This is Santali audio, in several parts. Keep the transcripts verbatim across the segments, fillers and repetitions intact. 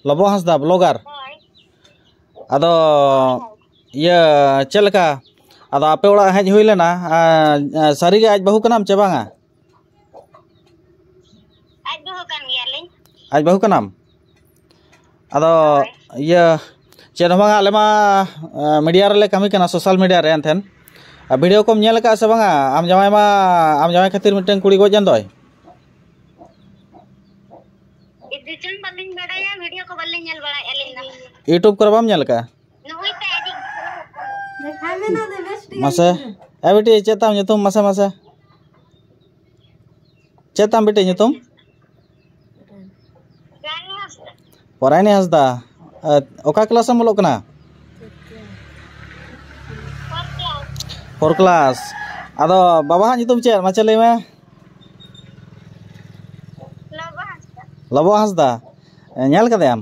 ᱞᱚᱵᱚ ᱦᱟᱸᱥᱫᱟ, ᱵᱞᱚᱜᱟᱨ᱾ ᱦᱳᱭ᱾ ᱟᱫᱚ ᱤᱭᱟᱹ, ᱪᱮᱫ ᱞᱮᱠᱟ, ᱟᱫᱚ ᱟᱯᱮ ᱚᱲᱟᱜ ᱦᱮᱡ ᱦᱩᱭ ᱞᱮᱱᱟ, ᱟᱨ, ᱟᱨ ᱥᱟᱹᱨᱤᱜᱮ ᱟᱡ ᱵᱟᱹᱦᱩ ᱠᱟᱱᱟᱢ ᱪᱮ ᱵᱟᱝᱟ? ᱟᱡ ᱵᱟᱹᱦᱩ ᱠᱟᱱ ᱜᱮᱭᱟᱞᱤᱧ᱾ ᱟᱡ ᱵᱟᱹᱦᱩ ᱠᱟᱱᱟᱢ? ᱟᱫᱚ ᱦᱳᱭ᱾ ᱤᱭᱟᱹ, ᱪᱮᱫ ᱦᱚᱸ ᱵᱟᱝᱟ, ᱟᱞᱮ ᱢᱟ, ᱮ, ᱢᱤᱰᱤᱭᱟ ᱨᱮᱞᱮ ᱠᱟᱹᱢᱤ ᱠᱟᱱᱟ, ᱥᱳᱥᱟᱞ ᱢᱤᱰᱤᱭᱟ ᱨᱮ᱾ ᱮᱱᱛᱮᱱ ᱟᱨ ᱵᱷᱤᱰᱤᱭᱳ ᱠᱚᱢ ᱧᱮᱞ ᱟᱠᱟᱫᱼᱟ ᱥᱮ ᱵᱟᱝᱟ? ᱟᱢ ᱡᱟᱶᱟᱭ ᱢᱟ, ᱟᱢ ᱡᱟᱶᱟᱭ ᱠᱷᱟᱹᱛᱤᱨ ᱢᱤᱫᱴᱮᱱ ᱠᱩᱲᱤ ᱜᱚᱡ ᱮᱱ ᱫᱚᱭ᱾ ᱤᱫᱤ ᱪᱚᱝ ᱵᱟᱹᱞᱤᱧ ᱵᱟᱲᱟᱭᱟ, ᱵᱷᱤᱰᱤᱭᱳ ᱠᱚ ᱵᱟᱹᱞᱤᱧ ᱧᱮᱞ ᱵᱟᱲᱟᱭᱮᱫᱼᱟ ᱟᱹᱞᱤᱧ ᱫᱚ᱾ YouTube ᱠᱚᱨᱮ ᱵᱟᱢ ᱧᱮᱞ ᱟᱠᱟᱫᱼᱟ? ᱱᱩᱭ ᱛᱮ ᱟᱹᱰᱤ ᱢᱟᱥᱮ, ᱮ ᱵᱤᱴᱤ, ᱪᱮᱫ ᱛᱟᱢ ᱧᱩᱛᱩᱢ? ᱢᱟᱥᱮ, ᱢᱟᱥᱮ᱾ ᱪᱮᱫ ᱛᱟᱢ ᱵᱤᱴᱤ ᱧᱩᱛᱩᱢ? ᱨᱟᱱᱤ ᱦᱟᱸᱥᱫᱟ᱾ ᱯᱚᱨᱟᱭᱱᱤ ᱦᱟᱸᱥᱫᱟ᱾ ᱮ, ᱚᱠᱟ ᱠᱞᱟᱥ ᱮᱢ ᱚᱞᱚᱜ ᱠᱟᱱᱟ? Four class. Four class. ᱟᱫᱚ ᱵᱟᱵᱟᱣᱟᱜ ᱧᱩᱛᱩᱢ ᱪᱮᱫ? ᱢᱟᱥᱮ ᱞᱟᱹᱭ ᱢᱮ᱾ ᱞᱚᱵᱚ ᱦᱟᱸᱥᱫᱟ᱾ ᱞᱚᱵᱚ ᱦᱟᱸᱥᱫᱟ᱾ ᱮ, ᱧᱮᱞ ᱠᱟᱫᱮᱭᱟᱢ?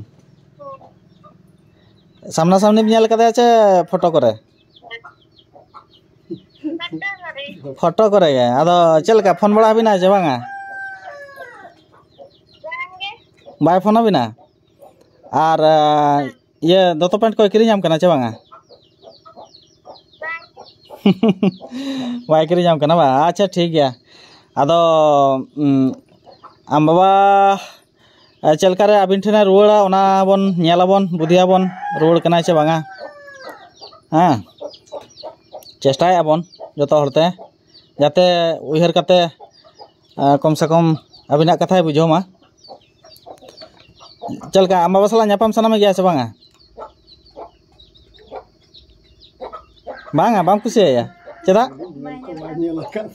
ᱦᱮᱸ᱾ ᱥᱟᱢᱱᱟ ᱥᱟᱢᱱᱤᱢ ᱧᱮᱞ ᱠᱟᱫᱮᱭᱟ ᱪᱮ ᱯᱷᱳᱴᱳ ᱠᱚᱨᱮ? ᱯᱷᱳᱴᱳ ᱠᱚᱨᱮ᱾ ᱯᱷᱳᱴᱳ ᱠᱚᱨᱮ ᱜᱮ᱾ ᱟᱫᱚ ᱪᱮᱫ ᱞᱮᱠᱟ, ᱯᱷᱳᱱ ᱵᱟᱲᱟ ᱟᱹᱵᱤᱱᱟ ᱪᱮ ᱵᱟᱝᱟ? ᱵᱟᱝ ᱜᱮ᱾ ᱵᱟᱭ ᱯᱷᱳᱱ ᱟᱹᱵᱤᱱᱟ? ᱟᱨ, ᱟ, ᱤᱭᱟᱹ, ᱫᱚᱛᱚ ᱯᱮᱱᱴ ᱠᱚᱭ ᱠᱤᱨᱤᱧᱟᱢ ᱠᱟᱱᱟ ᱪᱮ ᱵᱟᱝᱟ? ᱵᱟᱝ᱾ ᱵᱟᱭ ᱠᱤᱨᱤᱧᱟᱢ ᱠᱟᱱᱟ ᱵᱟᱝ? ᱟᱪᱪᱷᱟ, ᱴᱷᱤᱠ ᱜᱮᱭᱟ᱾ ᱟᱫᱚ, ᱩᱸ, ᱟᱢ ᱵᱟᱵᱟ ᱮ, ᱪᱮᱫ ᱞᱮᱠᱟ ᱨᱮ ᱟᱹᱵᱤᱱ ᱴᱷᱮᱱᱮ ᱨᱩᱣᱟᱹᱲᱟ, ᱚᱱᱟ ᱵᱚᱱ ᱧᱮᱞᱟᱵᱚᱱ, ᱵᱩᱫᱷᱤᱭᱟᱵᱚᱱ, ᱨᱩᱣᱟᱹᱲ ᱠᱟᱱᱟᱭ ᱪᱮ ᱵᱟᱝᱟ᱾ ᱦᱮᱸ, ᱪᱮᱥᱴᱟᱭᱮᱫᱼᱟ ᱵᱚᱱ ᱡᱚᱛᱚ ᱦᱚᱲᱛᱮ, ᱡᱟᱛᱮ ᱩᱭᱦᱟᱹᱨ ᱠᱟᱛᱮ, ᱮ, ᱠᱚᱢ ᱥᱮ ᱠᱚᱢ ᱟᱹᱵᱤᱱᱟᱜ ᱠᱟᱛᱷᱟᱭ ᱵᱩᱡᱷᱟᱹᱣ ᱢᱟ᱾ ᱪᱮᱫ ᱞᱮᱠᱟ, ᱟᱢ ᱵᱟᱵᱟ ᱥᱟᱞᱟᱜ ᱧᱟᱯᱟᱢ ᱥᱟᱱᱟ ᱢᱮ ᱜᱮᱭᱟ ᱥᱮ ᱵᱟᱝᱟ? ᱵᱟᱝᱟ, ᱵᱟᱢ ᱠᱩᱥᱤᱭᱟᱭᱟ? ᱪᱮᱫᱟᱜ? ᱵᱟᱭ ᱧᱮᱞ ᱟᱠᱟᱫ᱾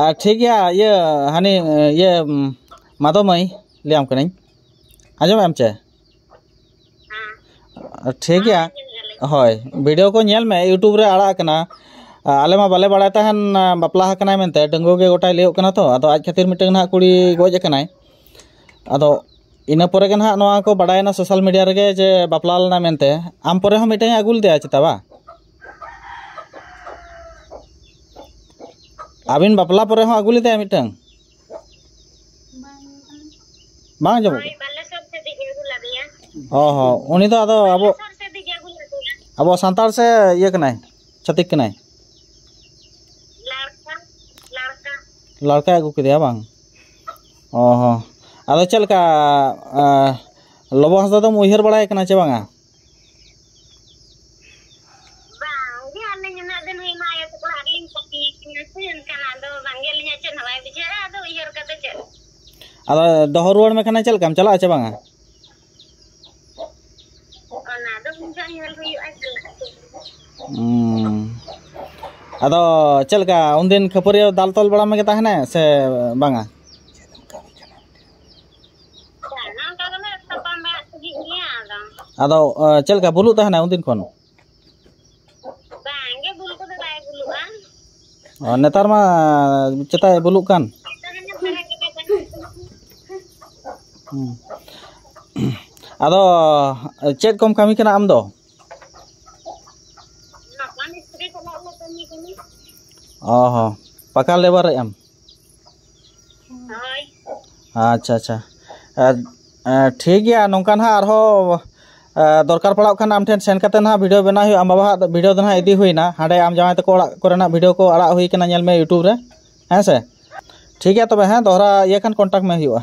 ᱟᱨ ᱴᱷᱤᱠ ᱜᱮᱭᱟ, ᱤᱭᱟᱹ, ᱦᱟᱹᱱᱤ, ᱤᱭᱟᱹ, ᱢᱟᱫᱚ ᱢᱟᱹᱭ, ᱞᱟᱹᱭᱟᱢ ᱠᱟᱹᱱᱟᱹᱧ, ᱟᱸᱡᱚᱢᱮᱫ ᱟᱢ ᱪᱮ? ᱴᱷᱤᱠ ᱜᱮᱭᱟ᱾ ᱦᱳᱭ, ᱵᱷᱤᱰᱤᱭᱳ ᱠᱚ ᱧᱮᱞ ᱢᱮ, YouTube ᱨᱮ ᱟᱲᱟᱜ ᱟᱠᱟᱱᱟ᱾ ᱟᱞᱮ ᱢᱟ ᱵᱟᱞᱮ ᱵᱟᱲᱟᱭ ᱛᱟᱦᱮᱱ, ᱵᱟᱯᱞᱟ ᱟᱠᱟᱱᱟᱭ ᱢᱮᱱᱛᱮ, ᱰᱟᱺᱜᱩᱣᱟᱹ ᱜᱮ ᱜᱚᱴᱟᱭ ᱞᱟᱹᱭᱚᱜ ᱠᱟᱱᱟ ᱛᱚ᱾ ᱟᱫᱚ ᱟᱡ ᱠᱷᱟᱹᱛᱤᱨ ᱢᱤᱫᱴᱟᱝ ᱱᱟᱦᱟᱜ ᱠᱩᱲᱤ ᱜᱚᱡ ᱟᱠᱟᱱᱟᱭ᱾ ᱟᱫᱚ ᱤᱱᱟᱹ ᱯᱚᱨᱮ ᱜᱮ ᱱᱟᱦᱟᱜ ᱱᱚᱣᱟ ᱠᱚ ᱵᱟᱰᱟᱭᱮᱱᱟ ᱥᱳᱥᱟᱞ ᱢᱤᱰᱤᱭᱟ ᱨᱮᱜᱮ ᱡᱮ ᱵᱟᱯᱞᱟ ᱞᱮᱱᱟ ᱢᱮᱱᱛᱮ᱾ ᱟᱢ ᱯᱚᱨᱮ ᱦᱚᱸ ᱢᱤᱫᱴᱟᱝ ᱮ ᱟᱹᱜᱩ ᱞᱮᱫᱮᱭᱟ ᱪᱮᱛᱟ ᱵᱟ? ᱟᱹᱵᱤᱱ ᱵᱟᱯᱞᱟ ᱯᱚᱨᱮ ᱦᱚᱸ ᱟᱹᱜᱩ ᱞᱮᱫᱮᱭᱟ ᱢᱤᱫᱴᱟᱝ? ᱵᱟᱝ᱾ ᱵᱟᱝ ᱟᱸᱡᱚᱢᱚᱜ ᱦᱳᱭ, ᱠᱟᱱᱟ? ᱵᱟᱞᱮᱥᱚᱨ ᱥᱮᱫ ᱤᱧ ᱟᱹᱜᱩ ᱞᱮᱫᱮᱭᱟ᱾ ᱚ ᱦᱚᱸ, ᱩᱱᱤ ᱫᱚ ᱟᱫᱚ ᱟᱵᱚ ᱵᱟᱞᱮᱥᱚᱨ ᱥᱮᱫ ᱤᱧ ᱟᱹᱜᱩ ᱞᱮᱫᱮᱭᱟ᱾ ᱟᱵᱚ ᱥᱟᱱᱛᱟᱲ ᱥᱮ ᱤᱭᱟᱹ ᱠᱟᱱᱟᱭ, ᱪᱷᱟᱹᱛᱤᱠ ᱠᱟᱱᱟᱭ? ᱞᱟᱲᱠᱟ, ᱞᱟᱲᱠᱟ᱾ ᱞᱟᱲᱠᱟᱭ ᱟᱹᱜᱩ ᱠᱮᱫᱮᱭᱟ ᱵᱟᱝ? ᱚ ᱦᱚᱸ᱾ ᱟᱫᱚ ᱪᱮᱫ ᱞᱮᱠᱟ, ᱟ, ᱞᱚᱵᱚ ᱦᱟᱸᱥᱫᱟ ᱫᱚᱢ ᱩᱭᱦᱟᱹᱨ ᱵᱟᱲᱟᱭ ᱠᱟᱱᱟ ᱪᱮ ᱵᱟᱝᱟ? ᱵᱟᱝᱜᱮ, ᱟᱹᱞᱤᱧ ᱩᱱᱟᱹᱜ ᱫᱤᱱ ᱦᱩᱭᱱᱟ ᱟᱭᱳ ᱛᱟᱠᱚ ᱚᱲᱟᱜ ᱨᱮᱞᱤᱧ ᱛᱟᱦᱮᱸ ᱠᱟᱱᱟ ᱥᱮ, ᱮᱱᱠᱷᱟᱱ ᱟᱫᱚ ᱵᱟᱝᱜᱮ ᱟᱹᱞᱤᱧᱟᱜ ᱪᱮᱫ ᱦᱚᱸ ᱵᱟᱭ ᱵᱩᱡᱷᱟᱹᱜᱼᱟ, ᱟᱫᱚ ᱩᱭᱦᱟᱹᱨ ᱠᱟᱛᱮ ᱪᱮᱫ? ᱟᱫᱚ ᱫᱚᱦᱚ ᱨᱩᱣᱟᱹᱲ ᱢᱮ ᱠᱷᱟᱱ ᱪᱮᱫ ᱞᱮᱠᱟᱢ ᱪᱟᱞᱟᱜᱼᱟ ᱪᱮ ᱵᱟᱝᱟ? ᱚᱱᱟ ᱫᱚ ᱩᱱ ᱡᱚᱦᱚᱜ ᱧᱮᱞ ᱦᱩᱭᱩᱜᱼᱟ, ᱪᱮᱫ ᱞᱮᱠᱟ ᱪᱮᱫ᱾ ᱦᱩᱸ᱾ ᱟᱫᱚ ᱪᱮᱫ ᱞᱮᱠᱟ ᱩᱱᱫᱤᱱ ᱠᱷᱟᱹᱯᱟᱹᱨᱤ ᱫᱟᱞ ᱛᱚᱞ ᱵᱟᱲᱟ ᱢᱮᱜᱮ ᱛᱟᱦᱮᱱᱟᱭ ᱥᱮ ᱵᱟᱝᱟ? ᱵᱟᱝᱟ, ᱚᱱᱠᱟ ᱫᱚᱞᱮ ᱛᱟᱯᱟᱢ ᱵᱟᱲᱟᱜ ᱛᱟᱦᱮᱸᱫ ᱜᱮᱭᱟ, ᱟᱫᱚ᱾ ᱟᱫᱚ, ᱮ, ᱪᱮᱫ ᱞᱮᱠᱟ ᱵᱩᱞᱩᱜ ᱛᱟᱦᱮᱱᱟᱭ ᱩᱱᱫᱤᱱ ᱠᱷᱚᱱ? ᱵᱟᱝᱜᱮ, ᱵᱩᱞ ᱠᱚᱫᱚ ᱵᱟᱭ ᱵᱩᱞᱩᱜᱼᱟ᱾ ᱚ, ᱱᱮᱛᱟᱨ ᱢᱟ ᱪᱮᱛᱟᱭ ᱵᱩᱞᱩᱜ ᱠᱟᱱ᱾ ᱛᱟᱦᱮᱱᱟ ᱛᱟᱦᱮᱸ ᱜᱮ ᱵᱟᱭ ᱛᱟᱦᱮᱱᱟ᱾ ᱦᱩᱸ᱾ ᱟᱫᱚ ᱪᱮᱫ ᱠᱚᱢ ᱠᱟᱹᱢᱤ ᱠᱟᱱᱟ ᱟᱢ ᱫᱚ? ᱱᱚᱣᱟ ᱢᱤᱥᱛᱨᱤ ᱥᱟᱞᱟᱜ ᱞᱮ ᱠᱟᱹᱢᱤ ᱠᱟᱱᱟ᱾ ᱚ ᱦᱚᱸ, ᱯᱟᱠᱟ ᱞᱮᱵᱟᱨᱮᱫ ᱟᱢ? ᱦᱳᱭ᱾ ᱟᱪᱪᱷᱟ, ᱟᱪᱪᱷᱟ᱾ ᱮ, ᱮ, ᱴᱷᱤᱠ ᱜᱮᱭᱟ, ᱱᱚᱝᱠᱟ ᱱᱟᱦᱟᱜ ᱟᱨᱦᱚᱸ, ᱮ, ᱫᱚᱨᱠᱟᱨ ᱯᱟᱲᱟᱜ ᱠᱷᱟᱱ ᱟᱢ ᱴᱷᱮᱱ ᱥᱮᱱ ᱠᱟᱛᱮ ᱱᱟᱦᱟᱜ ᱵᱷᱤᱰᱤᱭᱳ ᱵᱮᱱᱟᱣ ᱦᱩᱭᱩᱜᱼᱟ᱾ ᱟᱢ ᱵᱟᱵᱟᱣᱟᱜ ᱵᱷᱤᱰᱤᱭᱳ ᱫᱚ ᱱᱟᱦᱟᱜ ᱤᱫᱤ ᱦᱩᱭᱱᱟ, ᱦᱟᱸᱰᱮ ᱟᱢ ᱡᱟᱶᱟᱭ ᱛᱟᱠᱚ ᱚᱲᱟᱜ ᱠᱚᱨᱮᱱᱟᱜ ᱵᱷᱤᱰᱤᱭᱳ ᱠᱚ ᱟᱲᱟᱜ ᱦᱩᱭ ᱠᱟᱱᱟ, ᱧᱮᱞ ᱢᱮ YouTube ᱨᱮ, ᱦᱮᱸ ᱥᱮ? ᱴᱷᱤᱠ ᱜᱮᱭᱟ, ᱛᱚᱵᱮ ᱦᱮᱸ, ᱫᱚᱦᱲᱟ ᱤᱭᱟᱹ ᱠᱷᱟᱱ ᱠᱚᱱᱴᱟᱠᱴ ᱢᱮ ᱦᱩᱭᱩᱜᱼᱟ᱾